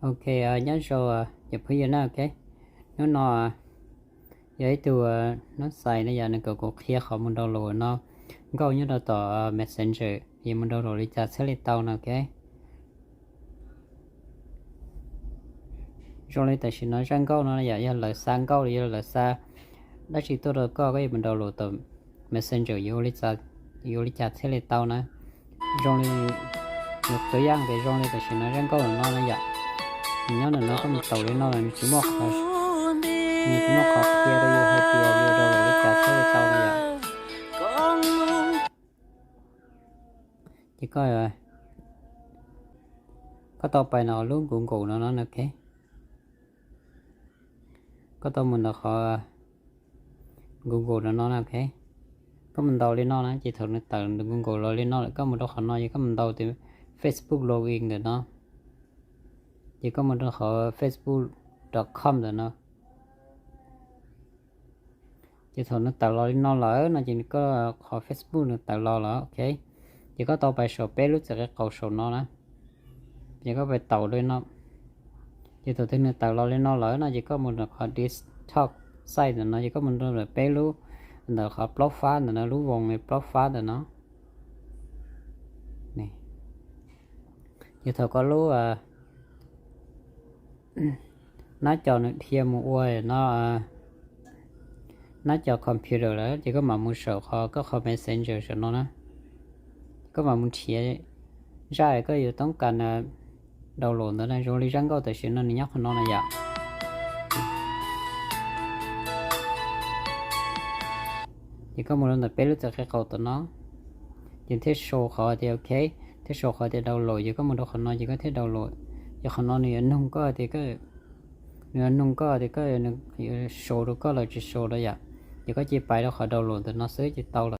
Ok, nyob zoo cov phooj ywg na, ok. Hnub no yog ib tug nub xais na yom, nws kom kuv qhia qhov mus download no nkauj nyob rau tom Messenger, yuav mus download li cas thiaj li tau no, ok. Zoo li tam sim no zaj nkauj no yom, yog lawv xa nkauj los yog lawv xa dab tsi tuaj rau koj, koj yuav mus download tom Messenger yuav ua li cas thiaj li tau na. Zoo li, tus yaj tias zoo li tam sim no zaj nkauj no no na yom. Nws nyob ntawm no, koj mus taus li no los nws tsis muaj qhov, nws tsis muaj qhov qhia rau yus hais tias yus download li cas thiaj li tau na yom. Ces koj, koj tau pais ntawm lub Google no no, ok. Koj tau mus ntawm qhov Google no no, ok. Koj mus ntaus li no na, ces thaum nws tawm Google los li no lawm, koj mus rau qhov no ces koj mus ntaus tias Facebook login ntawm no. Ces koj mus rau qhov facebook dot com ntawm no. Ces thaum nws tawm los li no lawm no ces koj, qhov Facebook nws tawm los lawm, ok. Ces koj tau pais saum peb lub txiv qe qaus saum no na. Ces koj pais taus li no. Ces thaum twg nws tawm los li no lawm no ces koj mus rau qhov desktop site ntawm no, ces koj mus rau ntawm peb lub, ntawm qhov plaub fab ntawm no, lub voos plaub fab ntawm no. Ces thaum koj lub nab cov nws dhia mus ua no, nab cov computer lawm ces koj mam mus saum qhov koj qhov Messenger saum no na. Koj mam mus nrhiav zaj koj yuav toob kas download ntawd na, zoo li zaj nkauj tam sim no nws nyob qhov no na yom. Ces koj mus rau ntawm peb lub txiv qe qaus tom no, ces thiaj sau qhov tias ok, thiaj sau qhov tias download, ces koj mus rau qhov no ces koj thiaj download. Ces qhov no nws yuav nug koj tias, nws yuav nug koj tias koj, nws yuav sau rau koj los tsis sau rau yom. Ces koj cia pais rau qhov download ntawm no xwb ces tau lawm.